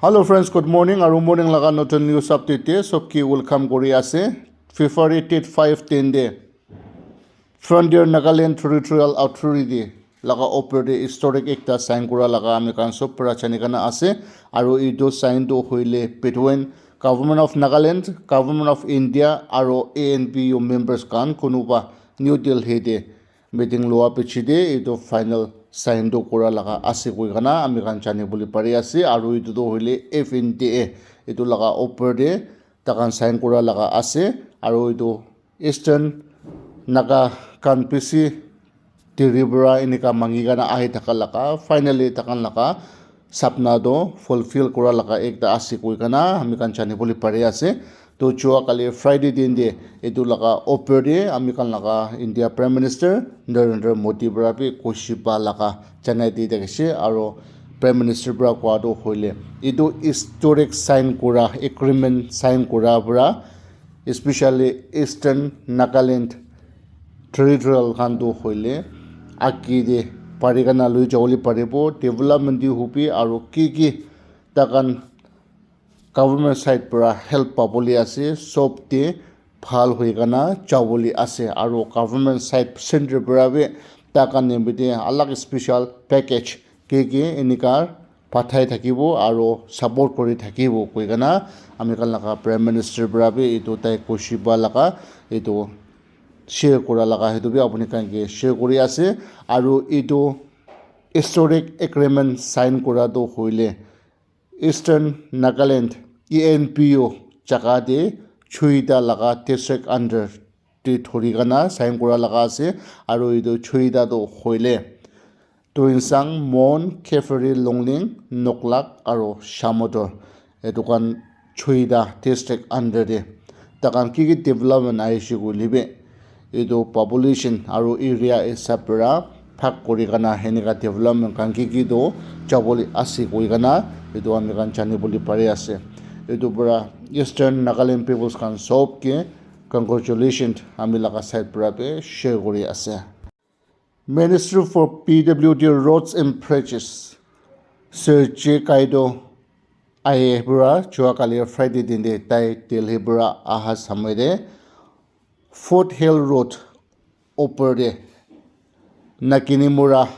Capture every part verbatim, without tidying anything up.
Hello friends, good morning. Aru morning laga notun news update te sob ki welcome kuri ase. February date five ten de Frontier Nagaland Territorial Authority laga opor de historic ekta sign kura laga ami khan sob para jani kana ase. Aru etu sign tu hoile between Government of Nagaland, Government of India aru A N P U members khan kunuba New Delhi de meeting loa piche de etu final sign tu kura laga ase koi kana ami khan jani bole pari ase. Aru etu tu hoile F N T A etu laga opor de takhan sign kura laga ase. Aru etu Eastern Naga khan bishi Tripura enika mangi kana ahi thaka laga finally takhan laga sapna tu fulfill kura laga ekta ase koi kana ami khan jani bole pari ase. To jua kali Friday din de etu laga opor de ami khan laga India Prime Minister Narendra Modi para bi khushi pa laga janai di thakishe. Aru Prime Minister para koa tu hoile etu historic sign kura, agreement sign kura para especially Eastern Nagaland Territorial khan tu hoile aki de pari kana lui jabole paribo, development di hobi aru ki ki takhan government side para help pabole ase, sob te bhal hoi kana jabole ase. Aru government side center para bi takhan nimite alag special package ki ki enika pathai thakibo aru support kuri thakibo koi kana ami khan laga Prime Minister para bi etu tai khushi pa laga etu share kura laga etu bi apuni khan ke share kuri ase. Aru etu historic agreement sign kura tu hoile Eastern Nagaland E N P O jaga te Chhoeta laga district under te thori kana sign kura laga ase. Aru etu Chhoeta tu hoile Tuensang, Mon, Kiphire, Longleng, Noklak aru Shamator etu khan Chhoeta district under te takhan ki ki development ahishe koile bi etu population aru area hisab para bhag kuri kana henika development khan ki ki tu jabole ase koi kana etu ami khan jani bole pari ase. Etu para Eastern Nagaland peoples khan sob ke congratulations ami laga side para bi share kuri ase. Ministry for P W D Roads and Bridges Sir J Kaido ahi para jua kali Friday din de tai Delhi para aha samay de Fort Hill Road opor de Nakinimura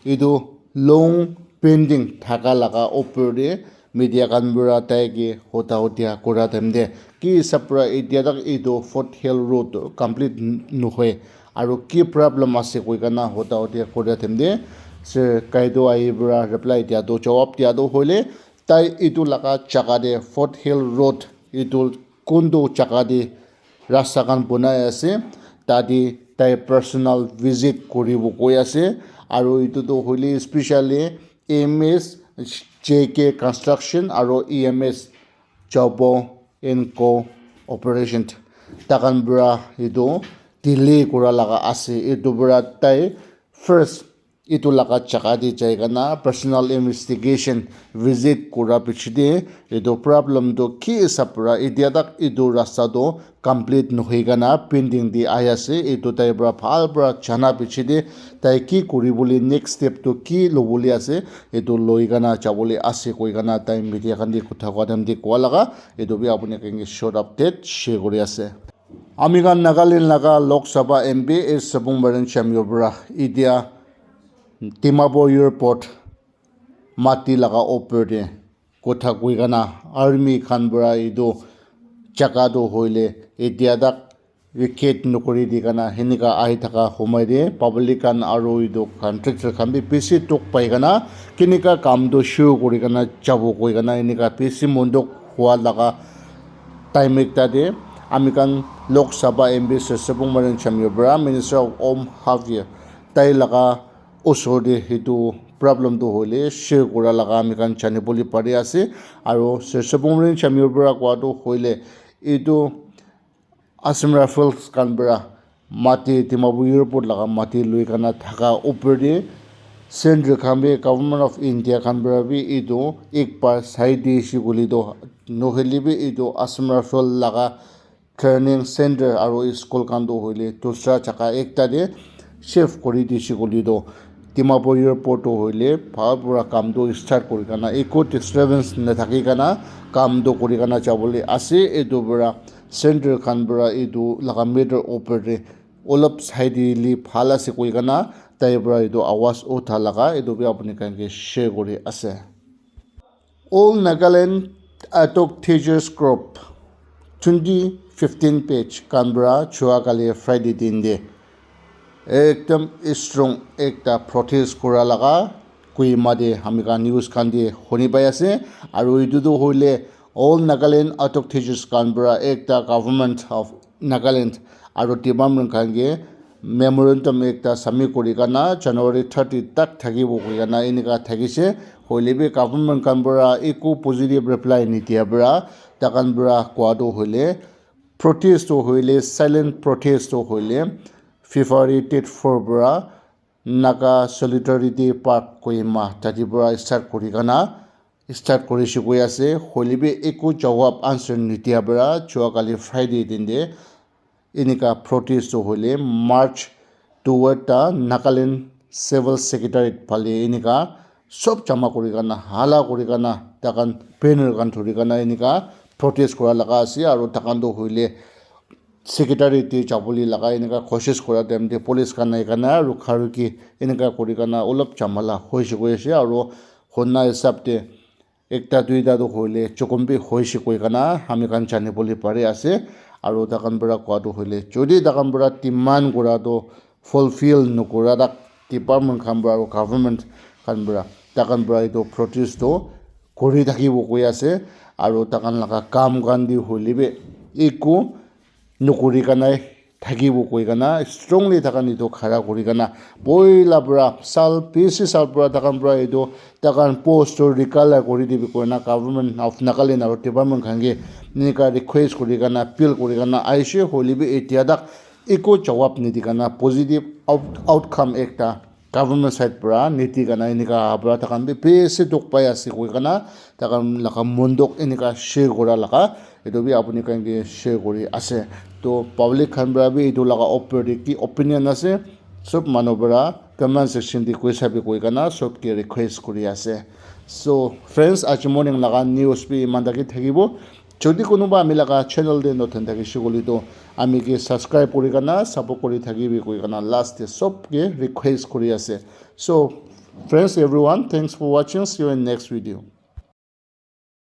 etu long pending thaka laga opor de media khan para tai ke hota hotia kura time de ki hisab para etia tak etu Fort Hill Road complete nohoi aru ki problem ase koi kana hota hotia kura time de Sir Kaido ahi para reply dia tu jawab dia tu hoile tai etu laga jaga de Fort Hill Road etu kuntu jaga de rasta khan bonai ase, tate tai personal visit kuribo koi ase. Aru etu tu hoile specially M S J K Construction aru E M S Jabo and Co Operation takhan para etu delay kura laga ase. Etu para tai first etu laga jaga te jai kena personal investigation visit kura piche te etu problem tu ki hisab para etia tak etu rasta tu complete nohoi kena pending te ahi ase. Etu tai para bhal para jana piche te tai ki kuri bole next step tu ki lobole ase etu loi kena jabole ase koi kena tai media khan te kotha kua time te kua laga etu bi apuni khan ke short update share kuri ase. Ami khan Nagaland laga Lok Sabha M P S Sabung Baran Chamyo para etia Dimapur Airport mati laga opor te kotha koi kena army khan para etu jaga tu hoile etia tak vacate nokori di kena henika ahi thaka homoi te public khan aru etu contractor khan bi bishi dukh pai kena kenika kam tu shuru kori kena jabo koi kena enika bishi mon dukh hua laga time ekta te ami khan Lok Sabha M P Sir Sabung Maran Chamyo para Minister of Home Affairs tai laga osor te etu problem tu hoile share kura laga ami khan jani bole pari ase. Aru Sir Sabung Maran Chamyo para koa tu hoile etu Assam Rifles khan para mati Dimapur Airport laga mati loi kena thaka opor te centre khan bi Government of India khan para bi etu ek bar sai di ase koile tu nohoile bi etu Assam Rifle laga training centre aru school khan tu hoile dusra jaga ekta te shift kuri di ase koile tu Dimapur airport tu hoile bhal para kam tu start kuri kana, eku disturbance nathaki kana kam tu kuri kana jabole ase. Etu para center khan para etu laga matter opor te olop sai dile bhal ase koi kana tai para etu awaz utha laga etu bi apni khan ke share kuri ase. All Nagaland Adhoc Teachers Group twenty fifteen batch khan para chua kali Friday din te ekdam strong ekta protest kura laga Kohima te ami khan news khan te huni pai ase. Aru etu tu hoile All Nagaland Adhoc Teachers khan para ekta Government of Nagaland aru department khan ke memorandum ekta submit kuri kana January thirty tak thakibo koi kana enika thakise. Hoile bi government khan para eku positive reply nidia para takhan para koa tu hoile protest tu hoile silent protest tu hoile February date four para Naga Solidarity Park Kohima tati para start kuri kana start kuri se koi ase. Hoile bi eku jawab answer nidia para chua kali Friday din te enika protest tu hoile march toward the Nagaland Civil Secretariat phale enika sob jama kuri kana hala kuri kana takhan banner khan thuri kana enika protest kura laga ase. Aru takhan tu hoile secretary te jabole laga enika koshish kura time te police khan ahi kana rukha rukhi enika kuri kana olop jamala hoise koi ase. Aru hona hisab te ekta duita tu hoile jokhom bi hoise koi kana ami khan jani bole pari ase. Aru takhan para koa tu hoile jodi takhan para demand kura tu fulfill nokura tak department khan para aru government khan para takhan para etu protest tu kuri thakibo koi ase. Aru takhan laga kam khan di hoile bi eku nokuri kana thakibo koi kana strongly takhan etu khara kuri kana poila para sal bishi sal para takhan para etu takhan post tu recolor kuri dibi koi na Government of Nagaland aru department khan ke enika request kuri kana appeal kuri kana aise. Hoile bi etia tak eku jawab nidi kana positive out- outcome ekta government side para nidi kana enika aha para takhan bi bishi dukh pai ase koi kana takhan laga mon dukh enika share kura laga etu bi apni khan ke share kuri ase. To public khan para bi etu laga opor te ki opinion ase sob manu para comment section te koi sabi koi kana sob ke request kuri ase. So friends, aji morning laga news bi iman taki thakibo. Jodi kunuba ami laga channel te notun thakise koile to ami ke subscribe kuri kana support kuri thakibi koi kana last te sob ke request kuri ase. So friends, everyone, thanks for watching. See you in next video.